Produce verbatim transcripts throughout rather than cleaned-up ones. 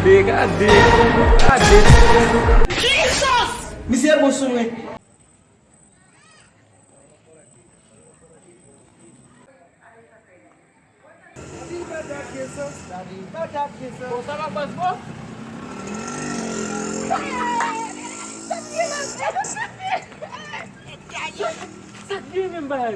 Gade, gade. Misye bon sou mwen. Bon, sa va, bòs, bon? Sa k gen menm, baz?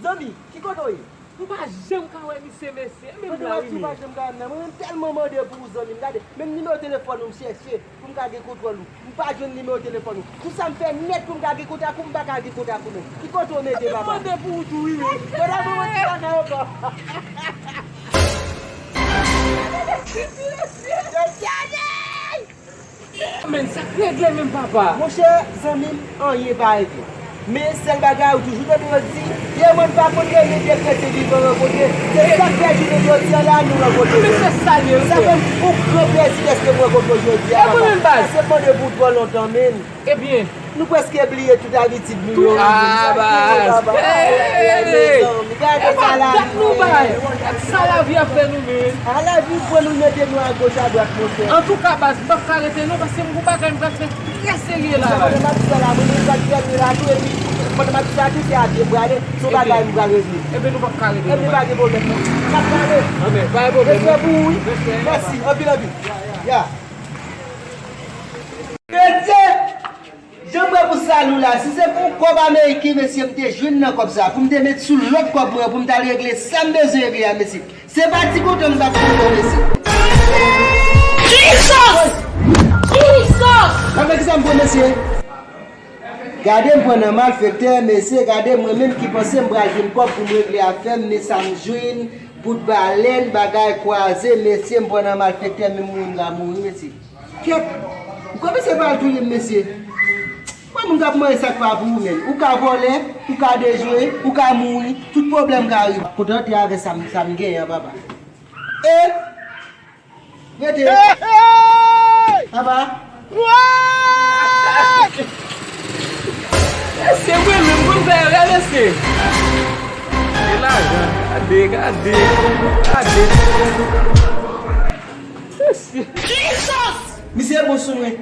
Zanmi, ki kote w ye? M pa janm ka wè misye, mesye. Menm la, wi, men. Ou pa janm ka wè m nan. Mwen menm tèlman mande pou ou, zanmi m. Gade, menm nimewo telefòn ou m chèche pou m ka gen kontwòl ou. M pa jwenn nimewo telefòn ou. Sou sa m fè nèt pou m ka gen kontak ou, m pa ka gen kontak ou menm. Ki kote w mete, papa? Mwen mande pou ou tou, wi, men. Mwen la, mwen ti bagay ankò. Men sa k regle menm, papa? Monchè, zanmi m, anyen pa regle. Men sèl bagay, ou toujou tande yo di, de mòn pa kontre, men de kretyen vivan rankontre. Se sa k fè jounen jodi a la, nou rankontre. Men se sa l ye, wi. Sa fè m yon gran plezi dèske m rankontre w jodi a, papa. Paske m mande pou ou twò lontan, men. Ebyen. Nou prèske bliye tout abitid nou yo. Ah, baz. Gade sa lavi nou bay. Gade sa lavi ap fè nou, men. A, lavi pran nou, mete nou agoch adwat, monchè. Antouka, baz, m p ap ka rete non, paske m gon bagay m pral fè trè serye la. Monchè, pandan m ap di sa la, mwen menm sa k fè nou la tou, epi pandan m ap di sa tou, se a pye m prale, se yon bagay m pral regle. Ebyen, nou p ap ka rete non. Ebyen, pa gen pwoblèm non. M ap prale. Anben, pa gen pwoblèm. Respè pou ou, wi. Respè. Mèsi, anpil, anpil. Ya. Kretyen! Jan m wè pou salu la, si se pou kòb ameriken, mesye, m te jwenn nan kòb sa, pou m te met sou lòt kòb mwen, pou m t al regle sa m bezwen regle a, mesye. Se pa ti kontan m t ap kontan, mesye. Jesus! Jesus! Sa fè kisa m pran, mesye? Gade m pran nan malfektè, mesye, gade mwen menm ki panse m pral jwenn kòb pou m regle afè m, men sa m jwenn, bout balèn, bagay kwaze, mesye, m pran nan malfektè, men mouri m ka mouri, mesye. Kèt, ou kòmanse pral touye m, mesye. Mwen, moun k ap manje sa k pa pou ou menm. Ou ka vòlè, ou ka dejwe, ou ka mouri, tout pwoblèm ka rive. Kontante avè sa m, sa m genyen an, papa. E, rete. Papa. Mesye, mwen menm, pou m fè rè, mesye. E lajan, gade, gade, gade. Misye bon sou mwen.